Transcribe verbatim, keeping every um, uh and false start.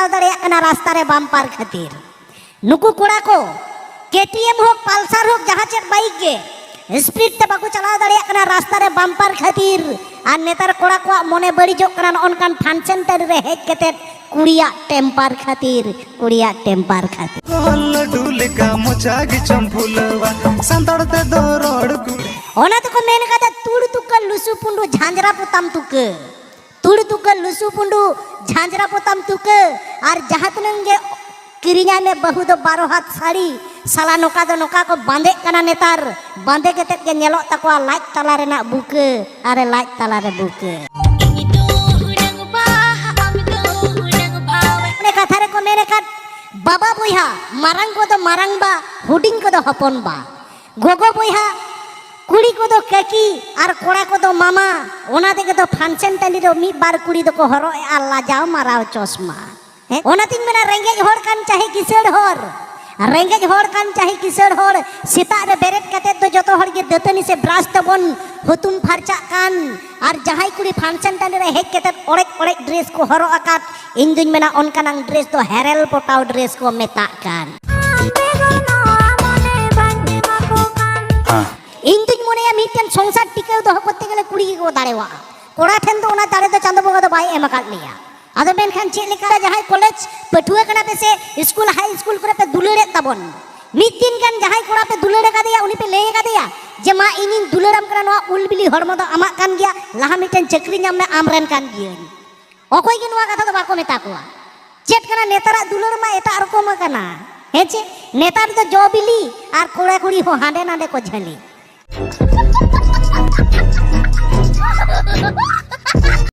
ᱫᱟᱲᱮᱭᱟᱜ ᱠᱟᱱᱟ ᱨᱟᱥᱛᱟ ᱨᱮ ᱵᱟᱢᱯᱟᱨ ᱠᱷᱟᱹᱛᱤᱨ᱾ ᱱᱩᱠᱩ ᱠᱚᱲᱟ ᱠᱚ ᱠᱮ ᱴᱤ ᱮᱢ ᱦᱳᱠ, ᱯᱟᱞᱥᱟᱨ ᱦᱳᱠ, ᱡᱟᱦᱟᱸ ᱪᱮᱫ ᱵᱟᱭᱤᱠ ᱜᱮ ᱥᱯᱤᱰ ᱛᱮ ᱵᱟᱠᱚ ᱪᱟᱞᱟᱣ ᱫᱟᱲᱮᱭᱟᱜ ᱠᱟᱱᱟ ᱨᱟᱥᱛᱟ ᱨᱮ ᱵᱟᱢᱯᱟᱨ ᱠᱷᱟᱹᱛᱤᱨ᱾ ᱟᱨ ᱱᱮᱛᱟᱨ ᱠᱚᱲᱟ ᱠᱚᱣᱟᱜ ᱢᱚᱱᱮ ᱵᱟᱹᱲᱤᱡᱚᱜ ᱠᱟᱱᱟ ᱱᱚᱜᱼᱚ ᱱᱚᱝᱠᱟᱱ ᱯᱷᱟᱱᱥᱮᱱ ᱴᱟᱺᱰᱤ ᱨᱮ ᱦᱮᱡ ᱠᱟᱛᱮᱫ ᱠᱩᱲᱤᱭᱟᱜ ᱴᱮᱢᱯᱟᱨ ᱠᱷᱟᱹᱛᱤᱨ, ᱠᱩᱲᱤᱭᱟᱜ ᱴᱮᱢᱯᱟᱨ ᱠᱷᱟᱹᱛᱤᱨ᱾ ᱞᱟᱹᱰᱩ ᱞᱮᱠᱟ ᱢᱚᱪᱟ ᱜᱮ ᱪᱚᱢ ᱯᱷᱩᱞᱟᱹᱣᱟ, ᱥᱟᱱᱛᱟᱲ ᱛᱮᱫᱚ ᱨᱚᱲ ᱠᱩᱲᱤ᱾ ᱚᱱᱟ ᱛᱮᱠᱚ ᱢᱮᱱ ᱠᱟᱫᱟ, ᱛᱩᱲ ᱛᱩᱠᱟᱹ ᱞᱩᱥᱩ ᱯᱩᱸᱰᱩ ᱡᱷᱟᱸᱡᱽᱨᱟ ᱯᱚᱛᱟᱢ ᱛᱩᱠᱟᱹ᱾ ᱛᱩᱲ ᱛᱩᱠᱟᱹ ᱞᱩᱥᱩ ᱯᱩᱸᱰᱩ ᱡᱷᱟᱸᱡᱽᱨᱟ ᱯᱚᱛᱟᱢ ᱛᱩᱠᱟᱹ᱾ ᱟᱨ ᱡᱟᱦᱟᱸ ᱛᱤᱱᱟᱹᱝ ᱜᱮ ᱠᱤᱨᱤᱧᱟᱭ ᱢᱮ ᱵᱟᱹᱦᱩ ᱫᱚ ᱵᱟᱨᱚ ᱦᱟᱛ ᱥᱟᱹᱲᱤ᱾ ᱥᱟᱞᱟ ᱱᱚᱝᱠᱟ ᱫᱚ ᱱᱚᱝᱠᱟ ᱠᱚ ᱵᱟᱸᱫᱮᱜ ᱠᱟᱱᱟ ᱱᱮᱛᱟᱨ᱾ ᱵᱟᱸᱫᱮ ᱠᱟᱛᱮᱫ ᱜᱮ ᱧᱮᱞᱚᱜ ᱛᱟᱠᱚᱣᱟ ᱞᱟᱡ ᱛᱟᱞᱟ ᱨᱮᱱᱟᱜ ᱵᱩᱠᱟᱹ, ᱟᱨᱮ ᱞᱟᱡ ᱛᱟᱞᱟ ᱨᱮ ᱵᱩᱠᱟᱹ᱾ ᱤᱧ ᱫᱚ ᱦᱩᱰᱟᱹᱝ ᱵᱟ, ᱟᱢ ᱫᱚ ᱦᱩᱰᱟᱹᱝ ᱵᱷᱟᱣ᱾ ᱚᱱᱮ ᱠᱟᱛᱷᱟ ᱨᱮᱠᱚ ᱢᱮᱱ ᱟᱠᱟᱫ, ᱵᱟᱵᱟ ᱵᱚᱭᱦᱟ, ᱢᱟᱨᱟᱝ ᱠᱚᱫᱚ ᱢᱟᱨᱟᱝ ᱵᱟ, ᱦᱩᱰᱤᱧ ᱠᱚᱫᱚ ᱦᱚᱯᱚᱱ ᱵᱟ᱾ ᱜᱚᱜᱚ ᱵᱚᱭᱦᱟ, ᱠᱩᱲᱤ ᱠᱚᱫᱚ ᱠᱟᱹᱠᱤ ᱟᱨ ᱠᱚᱲᱟ ᱠᱚᱫᱚ ᱢᱟᱢᱟ᱾ ᱚᱱᱟ ᱛᱮᱜᱮ ᱫᱚ ᱯᱷᱟᱱᱥᱮᱱ ᱴᱟᱺᱰᱤ ᱨᱮ ᱢᱤᱫ ᱵᱟᱨ ᱠᱩᱲᱤ ᱫᱚᱠᱚ ᱦᱚᱨᱚᱜ ᱮᱜᱼᱟ ᱞᱟᱡᱟᱣ ᱢᱟᱨᱟᱣ ᱪᱚᱥᱢᱟ᱾ ᱦᱮᱸ? ᱚᱱᱟᱛᱤᱧ ᱢᱮᱱᱟ, ᱨᱮᱸᱜᱮᱡ ᱦᱚᱲ ᱠᱟᱱ ᱪᱟᱦᱮ ᱠᱤᱥᱟᱹᱲ ᱦᱚᱲ, ᱨᱮᱸᱜᱮᱡ ᱦᱚᱲ ᱠᱟᱱ ᱪᱟᱦᱮ ᱠᱤᱥᱟᱹᱲ ᱦᱚᱲ, ᱥᱮᱛᱟᱜ ᱨᱮ ᱵᱮᱨᱮᱫ ᱠᱟᱛᱮᱫ ᱫᱚ ᱡᱚᱛᱚ ᱦᱚᱲ ᱜᱮ ᱫᱟᱹᱛᱟᱹᱱᱤ ᱥᱮ ᱵᱨᱟᱥ ᱛᱮᱵᱚᱱ ᱦᱩᱛᱩᱢ ᱯᱷᱟᱨᱪᱟᱜ ᱠᱟᱱ᱾ ᱟᱨ ᱡᱟᱦᱟᱸᱭ ᱠᱩᱲᱤ ᱯᱷᱟᱱᱥᱮᱱ ᱴᱟᱺᱰᱤ ᱨᱮ ᱦᱮᱡ ᱠᱟᱛᱮᱫ ᱚᱲᱮᱡ ᱚᱲᱮᱡ ᱰᱨᱮᱥ ᱠᱚ ᱦᱚᱨᱚᱜ ᱟᱠᱟᱫ, ᱤᱧ ᱫᱩᱧ ᱢᱮᱱᱟ ᱚᱱᱠᱟᱱᱟᱝ ᱰᱨᱮᱥ ᱫᱚ ᱦᱮᱨᱮᱞ ᱯᱚᱴᱟᱣ ᱰᱨᱮᱥ ᱠᱚ ᱢᱮᱛᱟᱜ ᱠᱟᱱ᱾ ᱤᱧ ᱫᱩᱧ ᱢᱚᱱᱮᱭᱟ ᱢᱤᱫᱴᱮᱱ ᱥᱚᱝᱥᱟᱨ ᱴᱤᱠᱟᱹᱣ ᱫᱚᱦᱚ ᱠᱚᱨᱛᱮ ᱜᱮᱞᱮ ᱠᱩᱲᱤ ᱜᱮᱠᱚ ᱫᱟᱲᱮᱣᱟᱜᱼᱟ᱾ ᱠᱚᱲᱟ ᱴᱷᱮᱱ ᱫᱚ ᱚᱱᱟ ᱫᱟᱲᱮ ᱫᱚ ᱪᱟᱸᱫᱚ ᱵᱚᱸᱜᱟ ᱫᱚ ᱵᱟᱭ ᱮᱢ ᱟᱠᱟᱫ ᱞᱮᱭᱟ᱾ ᱟᱫᱚ ᱢᱮᱱᱠᱷᱟᱱ ᱪᱮᱫ ᱞᱮᱠᱟ ᱡᱟᱦᱟᱸᱭ ᱠᱚᱞᱮᱡᱽ ᱯᱟᱹᱴᱷᱩᱣᱟᱹ ᱠᱟᱱᱟ ᱯᱮ ᱥᱮ ᱥᱠᱩᱞ ᱦᱟᱭ ᱥᱠᱩᱞ ᱠᱚᱨᱮ ᱯᱮ ᱫᱩᱞᱟᱹᱲᱮᱫ ᱛᱟᱵᱚᱱ, ᱢᱤᱫ ᱫᱤᱱ ᱜᱟᱱ ᱡᱟᱦᱟᱸᱭ ᱠᱚᱲᱟ ᱯᱮ ᱫᱩᱞᱟᱹᱲ ᱟᱠᱟᱫᱮᱭᱟ, ᱩᱱᱤ ᱯᱮ ᱞᱟᱹᱭ ᱟᱠᱟᱫᱮᱭᱟ ᱡᱮ, "ᱢᱟ, ᱤᱧᱤᱧ ᱫᱩᱞᱟᱹᱲᱟᱢ ᱠᱟᱱᱟ, ᱱᱚᱣᱟ ᱩᱞ ᱵᱤᱞᱤ ᱦᱚᱲᱢᱚ ᱫᱚ ᱟᱢᱟᱜ ᱠᱟᱱ ᱜᱮᱭᱟ, ᱞᱟᱦᱟ ᱢᱤᱫᱴᱮᱱ ᱪᱟᱹᱠᱨᱤ ᱧᱟᱢ ᱢᱮ, ᱟᱢ ᱨᱮᱱ ᱠᱟᱱ ᱜᱤᱭᱟᱹᱧ"? ᱚᱠᱚᱭ ᱜᱮ ᱱᱚᱣᱟ ᱠᱟᱛᱷᱟ ᱫᱚ ᱵᱟᱠᱚ ᱢᱮᱛᱟ ᱠᱚᱣᱟ᱾ ᱪᱮᱫ ᱠᱟᱱᱟ, ᱱᱮᱛᱟᱨᱟᱜ ᱫᱩᱞᱟᱹᱲ ᱢᱟ ᱮᱴᱟᱜ ᱨᱚᱠᱚᱢ ᱟᱠᱟᱱᱟ᱾ ᱦᱮᱸ ᱪᱮ? ᱱᱮᱛᱟᱨ ᱫᱚ ᱡᱚ ᱵᱤᱞᱤ ᱟᱨ ᱠᱚᱲᱟ ᱠᱩᱲᱤ ᱦᱚᱸ ᱦᱟᱸᱰᱮ ᱱᱟᱰᱮ ᱠᱚ ᱡᱷᱟᱹᱞᱤ᱾